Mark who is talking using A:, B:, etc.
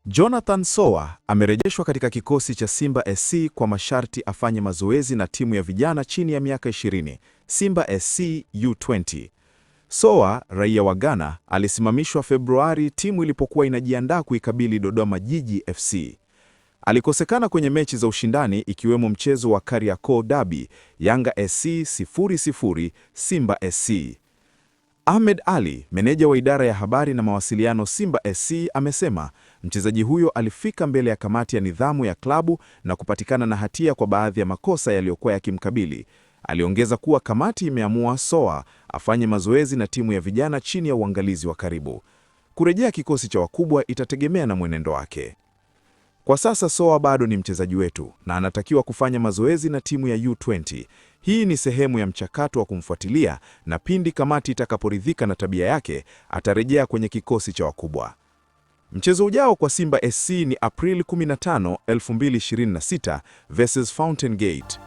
A: Jonathan Sowah amerejeshwa katika kikosi cha Simba SC kwa masharti afanye mazoezi na timu ya vijana chini ya miaka 20, Simba SC U20. Sowah, raia wa Ghana, alisimamishwa Februari timu ilipokuwa inajiandaa kuikabili Dodoma Jiji FC. Alikosekana kwenye mechi za ushindani ikiwemo mchezo wa Kariakoo Derby, Yanga SC 0-0, Simba SC. Ahmed Ali, meneja wa idara ya habari na mawasiliano Simba SC, amesema mchezaji huyo alifika mbele ya kamati ya nidhamu ya klabu na kupatikana na hatia kwa baadhi ya makosa yaliyokuwa yakimkabili. Aliongeza kuwa kamati imeamua Sowah afanye mazoezi na timu ya vijana chini ya uangalizi wa karibu. Kurejea kikosi cha wakubwa itategemea na mwenendo wake. Kwa sasa Sowah bado ni mchezaji wetu na anatakiwa kufanya mazoezi na timu ya U20. Hii ni sehemu ya mchakato wa kumfuatilia na pindi kamati itakaporidhika na tabia yake, atarejea kwenye kikosi cha wakubwa. Mchezo ujao kwa Simba SC ni Aprili 15, 2026 versus Fountain Gate.